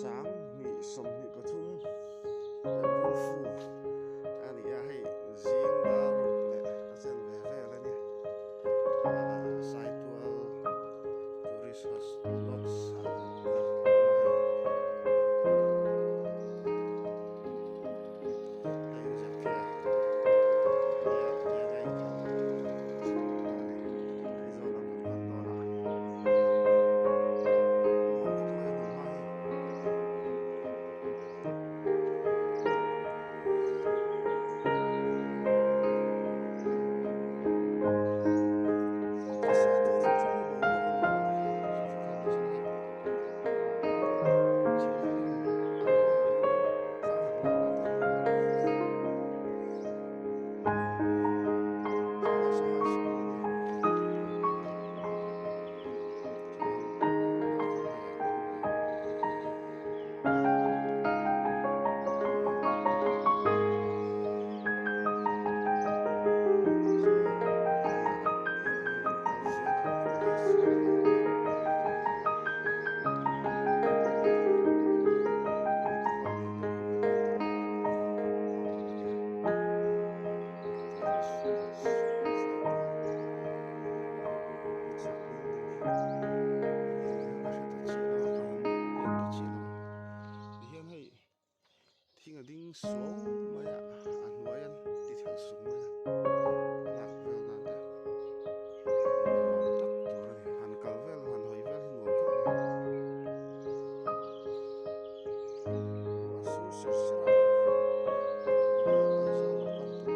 2023 April Fool a ni a, hei zing dar ruk leh a chen ve vel a nia. Ahh Saitual Tourist House Lodge ah a awm a hei. A inziak khi a nia tiang a inkhalh a ni. Aizawl lam kan pan dawn a. Nuam khawp mai a hmun hma hi. A sawi tur hrim hrim hi boruak a nuam a, hri khan tih hrim hi. Thing a ding suau mai a, a hnuai an ti thelh suk mai a, lak vel nan te nuam tak tur a ni, han kal vel han hawi vel hi nuam khawp mai a. Ruah sur ser ser a, Aizawl lam pan tur kan ni hi.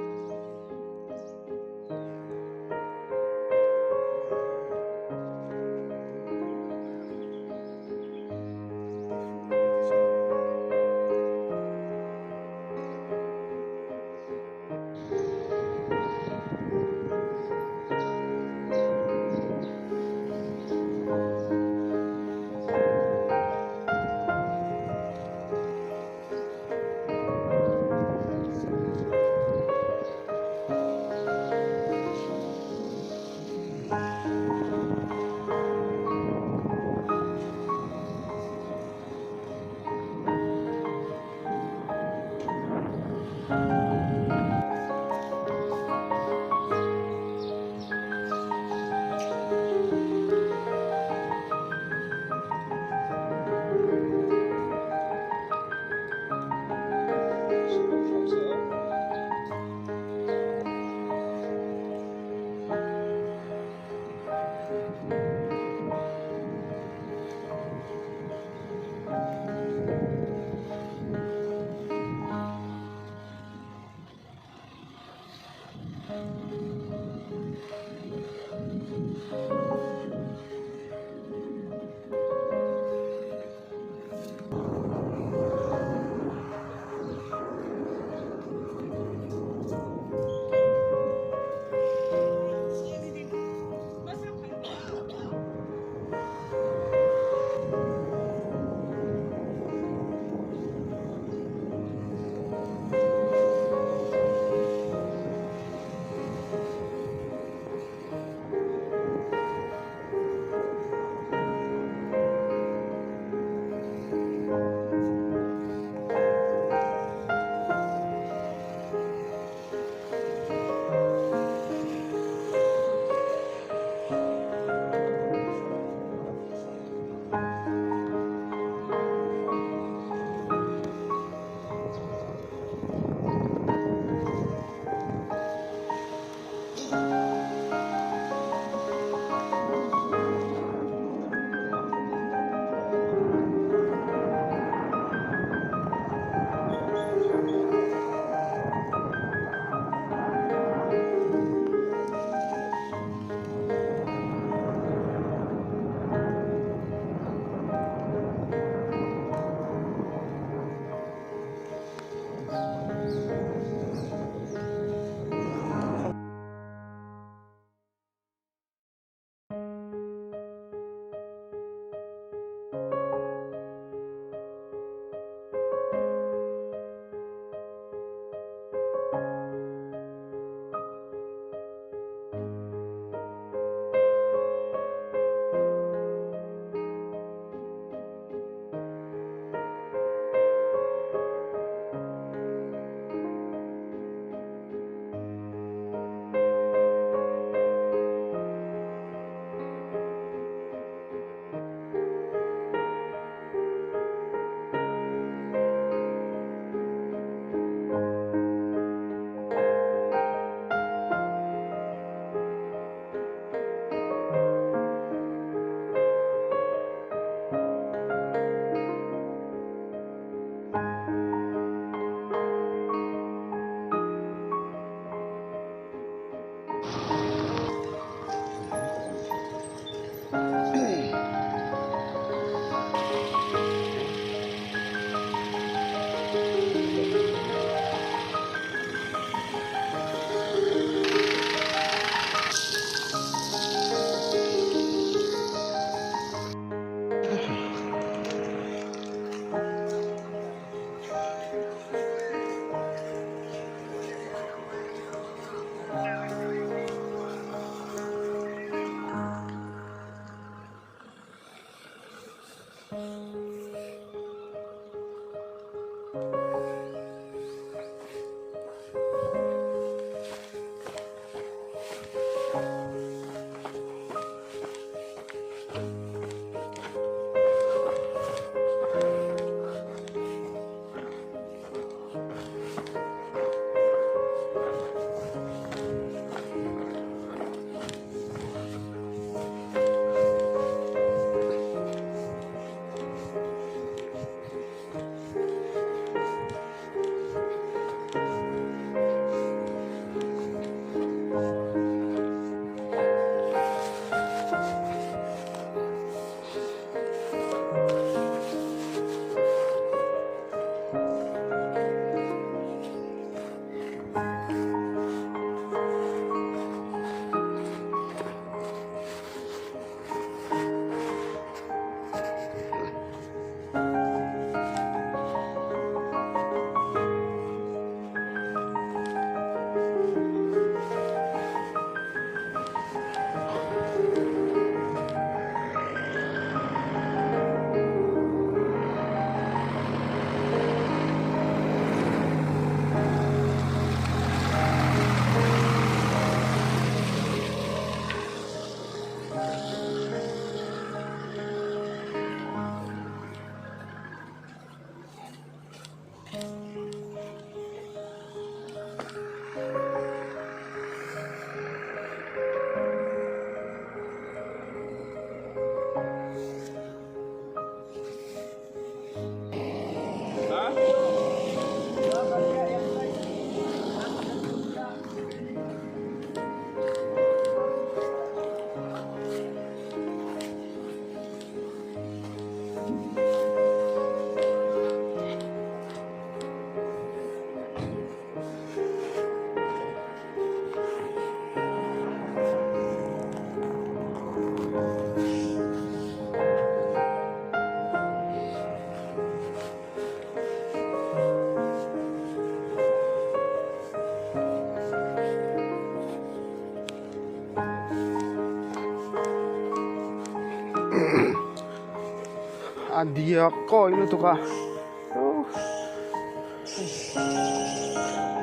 A diak kawi lutuk a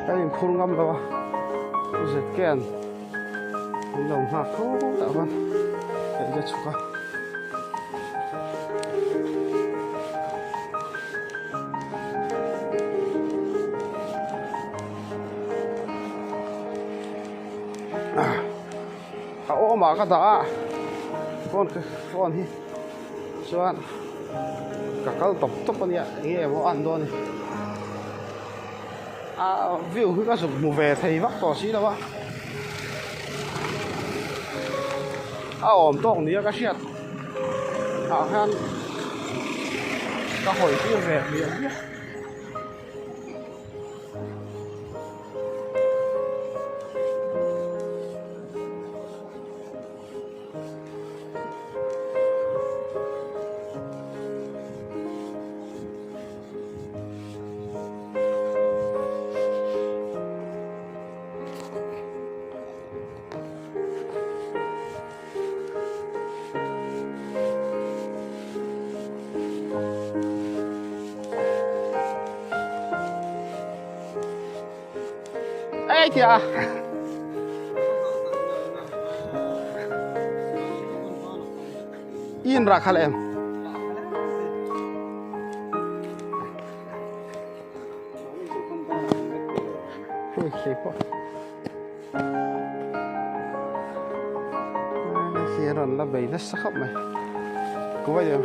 kan inphur ngam lo a zet ken min lo nghak tho tah chuan kan va chhuk a. A awmah ka dah a phone phone hi chuan ka kal tawp tawp a nia eng nge maw a an dawn ni a view hi ka zuk hmu ve thei vak tawh si lo a a awm tawk nia ka hriat ah hian ka hawi tir ve hmiah hmiah. Ê kìa. In ra khal em. Hei khi pawh. Khi a rawn la bei nasa khawp mai. Ku vai em.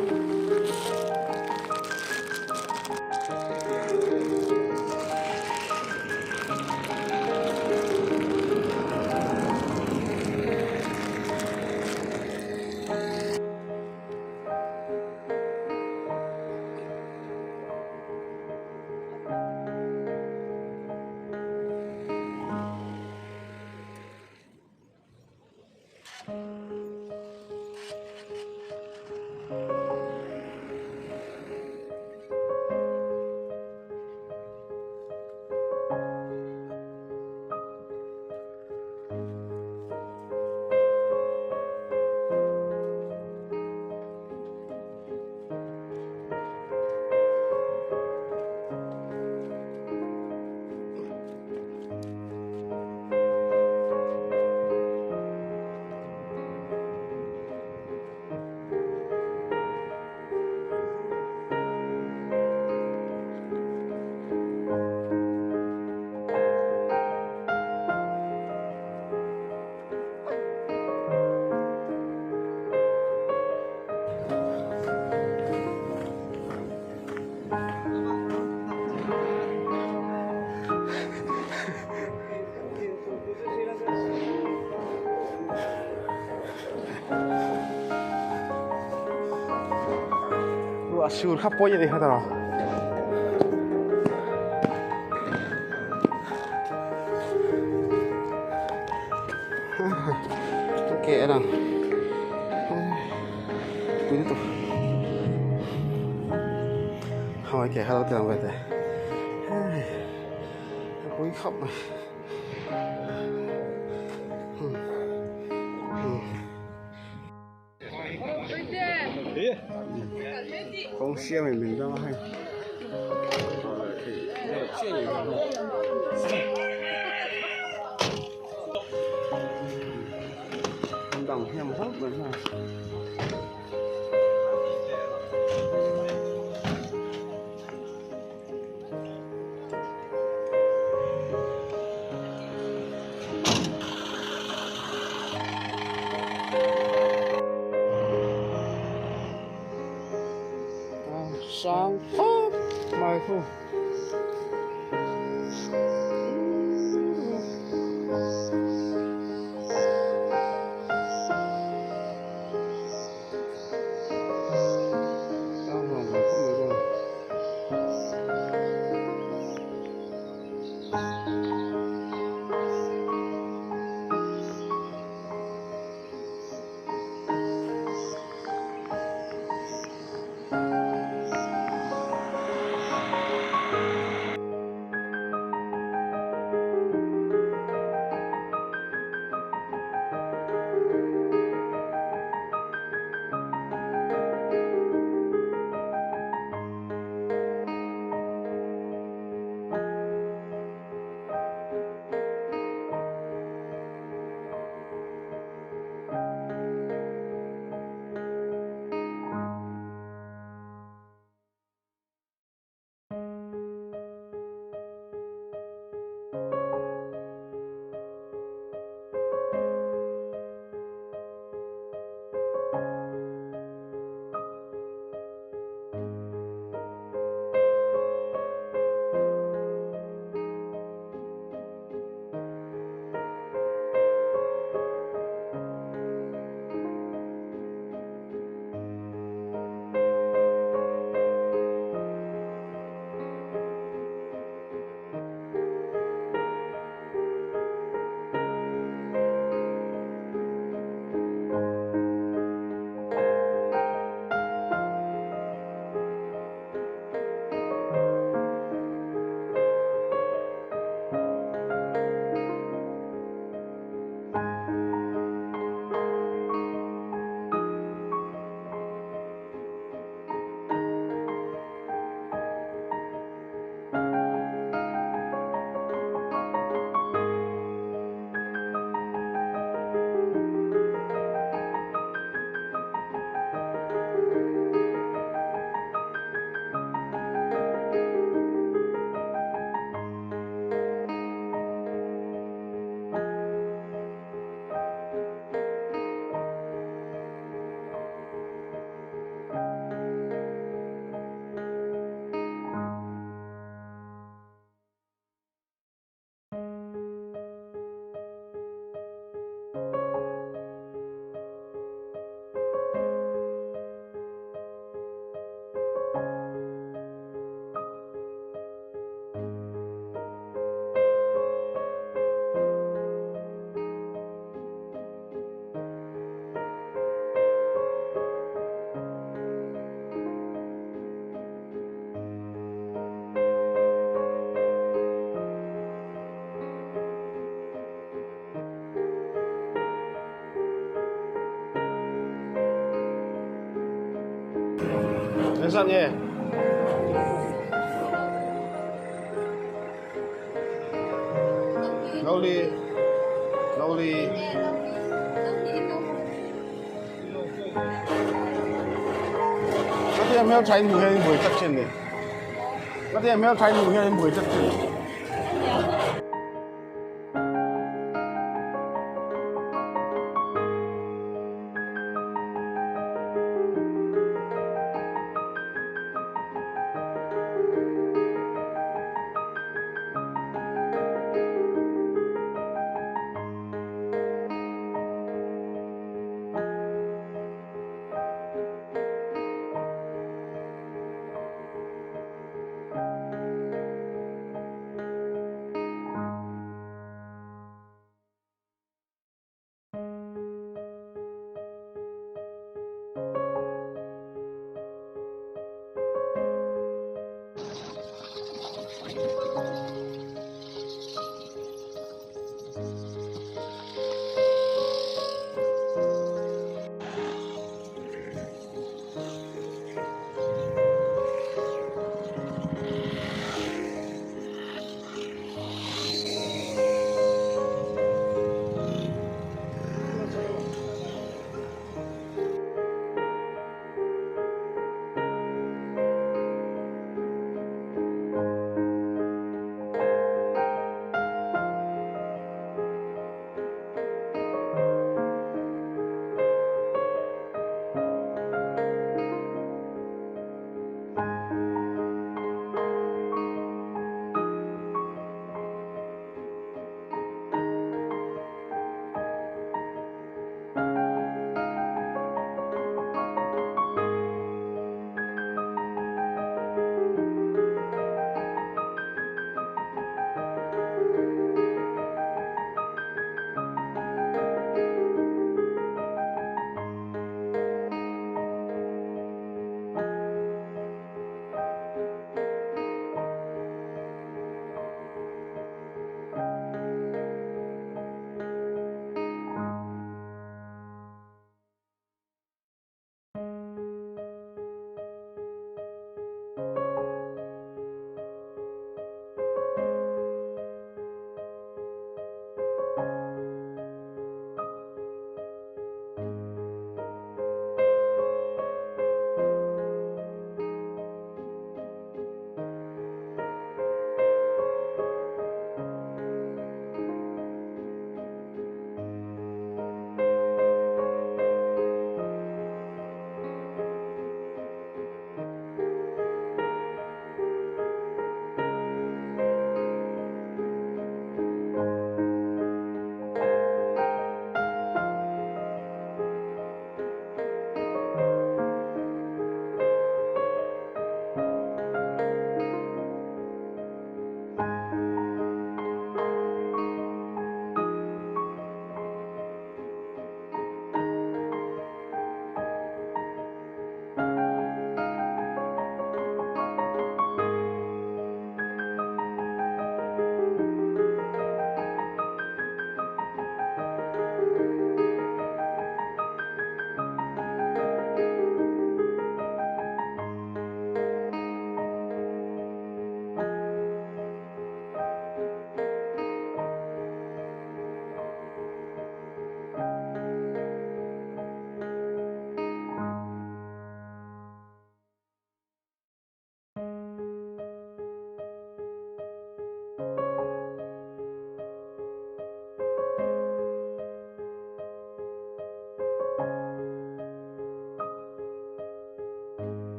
Ruah sur kha pawi a ni kha tawh. Ok en ang. Pui lutuk. Hawi ke kha lo ti lang ve teh. A pui khawp mai. Kawng siam in min dang a hei. Dang hiam hauh mai ha. Sang khawp mai khu. Engzat nge? No li. No li. Ngatia hmel tha in hmuh hian in buai tlat thin ni. Ngatia hmel tha in hmuh hian in buai tlat thin.